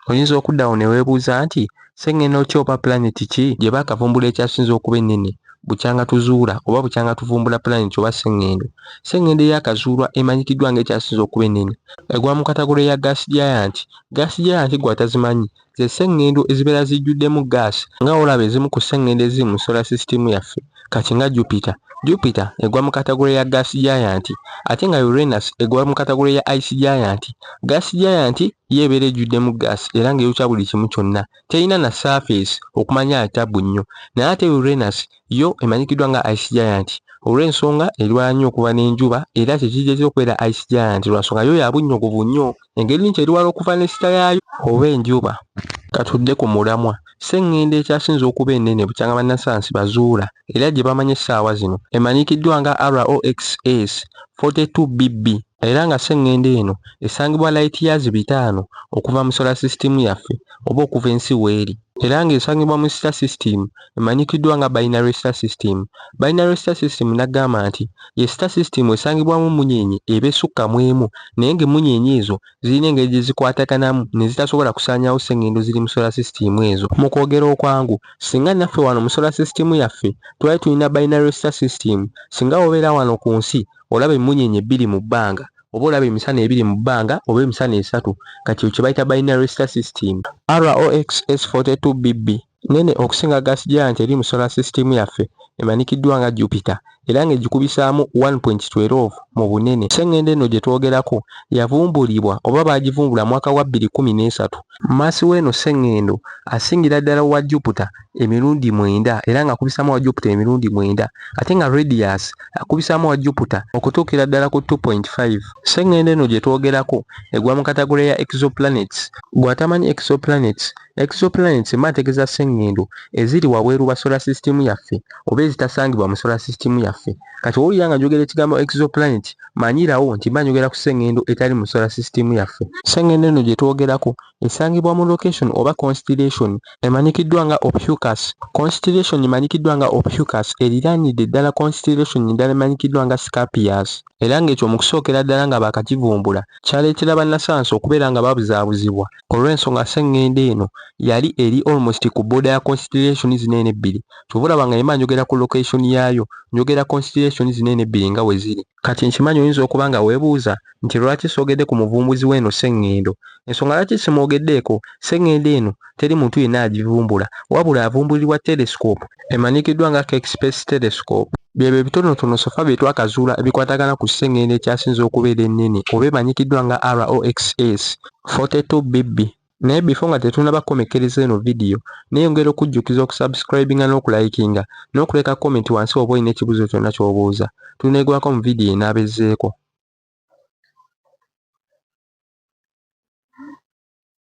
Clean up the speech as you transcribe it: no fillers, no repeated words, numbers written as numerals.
Oyinza okuddawo ne weebuuza nti sseŋŋendo ki oba planet ki gye baakavumbula ekyasinze okuba ennene bukyanga tuzuula oba bukyanga tuvumbula planet oba sseŋŋendo? Sseŋŋendo eyaakazuulwa emanyikiddwa ng'ekyasinze okuba ennene egwa mu category ya gas giant. Gas giant, gwe atazimanyi, ze sseŋŋendo ezibeera zijjuddemu gaasi, nga olaba ezimu ku sseŋŋendo eziri mu solar system yaffe. Kati nga Jupiter, Jupiter egwa mu category ya gas giant, ate nga Uranus egwa mu category ya ice giant. Gas giant ye ebeera ejjuddemu gaasi era ng'eyokya buli kimu kyonna, terina na surface okumanya atabu nnyo. Naye ate Uranus yo emanyikiddwa nga ice giant olw'ensonga erwala nnyo okuva n'enjuba, era kyekigyeza okubeera ice giant lwa nsonga yo ya bunnyogovu nnyo, engeri nti eriwala okuva ne star yaayo oba enjuba. Katudde ku mulamwa. Sseŋŋendo ekyasinze okuba ennene bukyanga bannasayansi bazuula era gye bamanyi essaawa zino emanyikiddwa nga ROXS 42 BB, era nga sseŋŋendo eno esangibwa light years 5 okuva mu solar system yaffe oba okuva ensi weeri, era ng'esangibwa mu star system emanyikiddwa nga binary star system. Binary star system n'agamba nti ye star system esangibwamu munyeenye eba esukka mu emu, naye ng'emmunyeenye ezo zirina engeri gye zikwataganamu ne zitasobola kusaanyaawo sseŋŋendo ziri mu solar system ezo. Mu kwogera okwangu, singa naffe wano mu solar system yaffe twali tulina binary star system, singa obeera wano ku nsi olaba emmunyeenye bbiri mu bbanga, oba olaba emisana ebiri mu bbanga oba emisana esatu, kati ekyo kye bayita binary star system. ROXS 42 BB nene okusinga gas giant eri mu solar system yaffe emanyikiddwa nga Jupiter, era ng'egikubisaamu 1.12 mu bunene. Sseŋŋendo eno gye twogerako yavumbulibwa oba baagivumbula mwaka gwa 2013. Mass w'eno sseŋŋendo asingira ddala wa Jupiter emirundi 9, era ng'akubisaamu wa Jupiter emirundi 9, ate nga radius akubisaamu wa Jupiter okutuukira ddala ku 2.5. Sseŋŋendo eno gye twogerako egwa mu category ya exoplanets. Gwe atamanyi exoplanets, exoplanets mba ntegeeza sseŋŋendo eziri wabweru wa solar system yaffe oba ezitasangibwa mu solar system yaffe. Kati owulira nga njogera ekigambo exoplanet, manyirawo nti mba njogera ku sseŋŋendo etali mu solar system yaffe. Sseŋŋendo eno gye twogerako esangibwa mu location oba constellation emanyikiddwa nga Ophiuchus. Constellation emanyikiddwa nga Ophiuchus eriraanidde ddala constellation endala emanyikiddwa nga Scorpius, era ng'ekyo mu kusookera ddala nga baakakivumbula kyaleetera bannasayansi okubeera nga babuzaabuzibwa, olw'ensonga sseŋŋendo eno yali eri almost ku border ya constellation zino eno ebbiri. Kyova olaba nga mba njogera ku location yaayo, njogera constellation zino eno ebbiri nga we ziri. Kati nkimanyi oyinza okuba nga weebuuza nti lwaki soogedde ku muvumbuzi w'eno sseŋŋendo. Ensonga lwaki simwogeddeeko, sseŋŋendo eno teri muntu yenna agivumbula, wabula avumbulibwa telescope emanyikiddwa nga Keck Space Telescope. Byebyo ebitonotono so far bye twakazuula ebikwatagana ku sseŋŋendo ekyasinze okubeera ennene oba emanyikiddwa nga ROXS 42 BB. Naye before nga tetunnaba kukomekkereza eno vidiyo, neeyongera okujjukiza okusubscribinga n'okulayikinga n'okuleka comment wansi oba olina ekibuuzo kyonna ky'obuuza. Tuneegwako mu vidiyo enaaba ezzeeko.